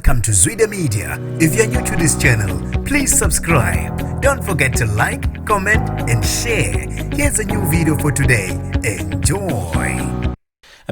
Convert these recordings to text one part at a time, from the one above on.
Welcome to Zwida Media. If you're new to this channel, please subscribe. Don't forget to like, comment, and share. Here's a new video for today. Enjoy.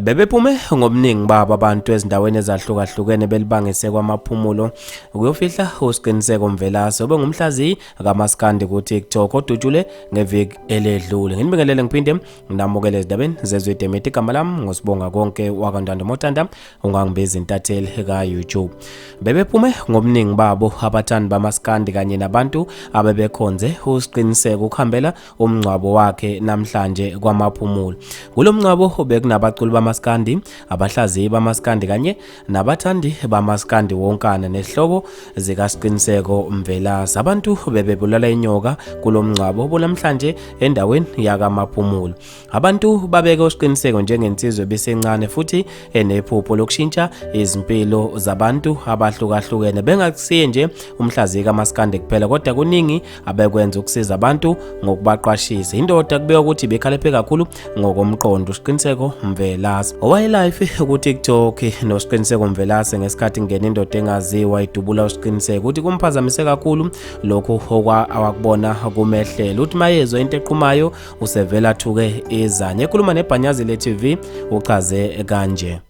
Bebephume ngobuningi babo abantu ezindaweni ezahlukahlukene belibangise kwaMaphumulo ukuyofihla uSiqiniseko Mvelase obengumhlaziyi kaMaskandi ku-TikTok odutshulwe ngeviki eledlule. Nginibingelele ngiphinde nginamukele ezindabeni zeZwide Media. Igama lami nguSibonga Konke wakaNtando Motanda, ungangibiza intatheli ka-YouTube. Bebephume ngobuningi babo abathandi bamaskandi kanye nabantu abebekhonze uSiqiniseko ukuhambela umngcwabo wakhe namhlanje kwaMaphumulo. Kulo mngcwabo bekunabaculi bamaskandi, abahlaziyi bamaskandi kanye nabathandi bamaskandi wonkana nesihlobo zikaSiqiniseko Mvelase. Abantu bebebulala inyoka kulo mngcwabo bonamhlanje endaweni yakaMaphumulo. Abantu babeke uSiqiniseko njengensizwe ebisencane futhi enephupho lokushintsha izimpilo zabantu abahlukahlukene, bengakusiye nje umhlaziyi kamaskandi kuphela, kodwa kuningi abekwenza ukusiza abantu ngokubaqwashisa. Indoda kubekwa ukuthi ibikhaliphe kakhulu ngokomqondo uSiqiniseko Mvelase. Owayelive ku-TikTok noSiqiniseko Mvelase ngesikhathi kungena indoda engaziwa idubula uSiqiniseko, ukuthi kumphazamise kakhulu lokhu awakubona kumehlela. Uthi mayezwa into eqhumayo usevela athuke izanya. Ekhuluma nebhanyazi le-TV uchaze kanje.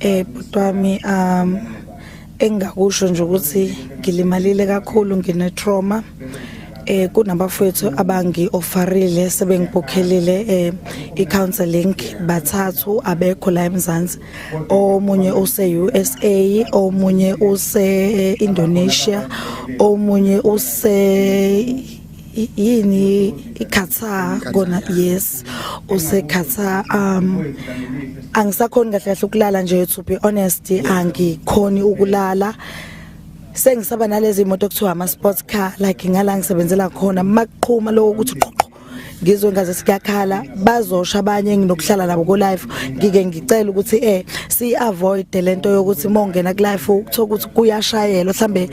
Bhuti wami, engingakusho nje ukuthi ngilimalile kakhulu, ngine trauma. Kunabafowethu abangi-offerile, sebengibhukhelile i-counseling, bathathu, abekho la eMzansi. Omunye use USA, omunye use Indonesia, omunye use yini, iQatar kona, yes, use Qatar. Angisakhoni kahle kahle ukulala nje, to be honest, angikhoni ukulala. Sengisaba nalezi imoto kuthiwa ama sports car, like ngala ngisebenzela khona makuqhuma lokho ukuthi qhoqho, ngizwe ngaze siyakhala, bazosha abanye nginokuhlala nabo ku live. Ngike ngicela ukuthi si avoid lento yokuthi mongena ku live ukuthola ukuthi kuyashayelwa mhlambe.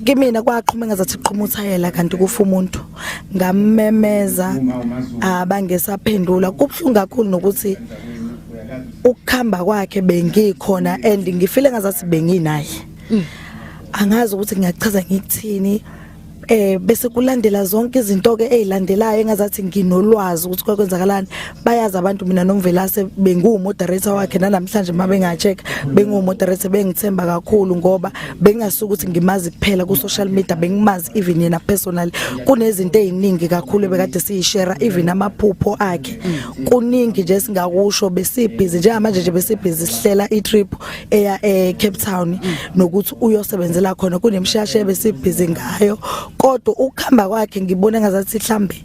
Kimina kwaqhuma ngazathi qhuma uthayela, kanti kufa umuntu. Ngamemeza, abangesaphendula. Kubhlungu kakhulu nokuthi ukukhamba kwakhe bengikhona and ngifile ngazathi benginaye. Angazi ukuthi ngingachaza ngikuthini. Bese kulandela zonke izinto ke ezilandelayo engazathi nginolwazi ukuthi kwakwenzakalani. Bayazi abantu mina noMvelase bengu moderator wakhe. Namhlanje mabe check, bengu moderator, bengithemba kakhulu ngoba bengasuka ukuthi ngimazi kuphela ku social media, bengimazi even yena personally. Kunezinto eziningi kakhulu bekade siyishare, even amaphupho akhe. Kuningi nje singakusho. Besibhizi njengamanje nje, besibhizi sihlela i-trip eya e Cape Town nokuthi uyosebenzela khona, kunemshashe besibhizi ngayo. Kodwa ukuhamba kwakhe ngibona ngazathi mhlambe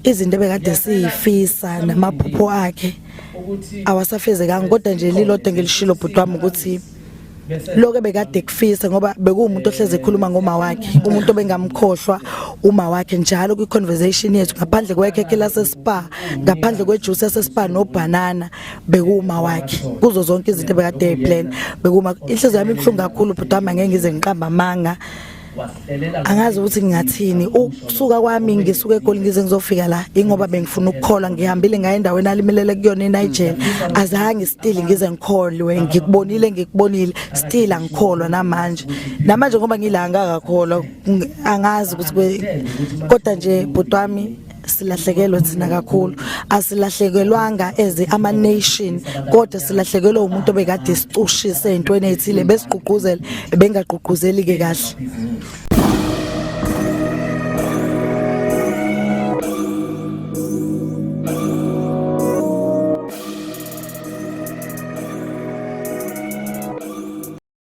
izinto ebekade siyifisa namaphupho akhe awasafezekanga. Kodwa nje lilodwa ngilishilo, bhuti wami, ukuthi lokho bekade kufisa, ngoba bekuwumuntu ohleze ekhuluma ngoma wakhe, umuntu obengamkhohlwa uma wakhe njalo kwi conversation yethu, ngaphandle kwekhekhe lase Spar, ngaphandle kwejuice yase Spar no banana, bekuwuma wakhe kuzo zonke izinto ebekade eplan, bekuma. Inhliziyo yami ibhlungu kakhulu, bhuti wami, angeke ngize ngiqamba amanga. Angazi ukuthi ngingathini. Ukusuka kwami ngisuka eGoli ngize ngizofika la ingoba bengifuna ukukholwa. Ngihambile ngaye endaweni alimelele kuyona eNiger, azange still ngize ngikholwe. Ngikubonile, ngikubonile, still angikholwa namanje, namanje ngoba ngila angakakholwa. Angazi ukuthi, kodwa nje bhuti wami, silahlekelwe thina kakhulu. Asilahlekelwanga as ama nation, kodwa silahlekelwe umuntu obekade sicushise ezintweni ezithile, besigqugquzela, bengagqugquzeli ke kahle.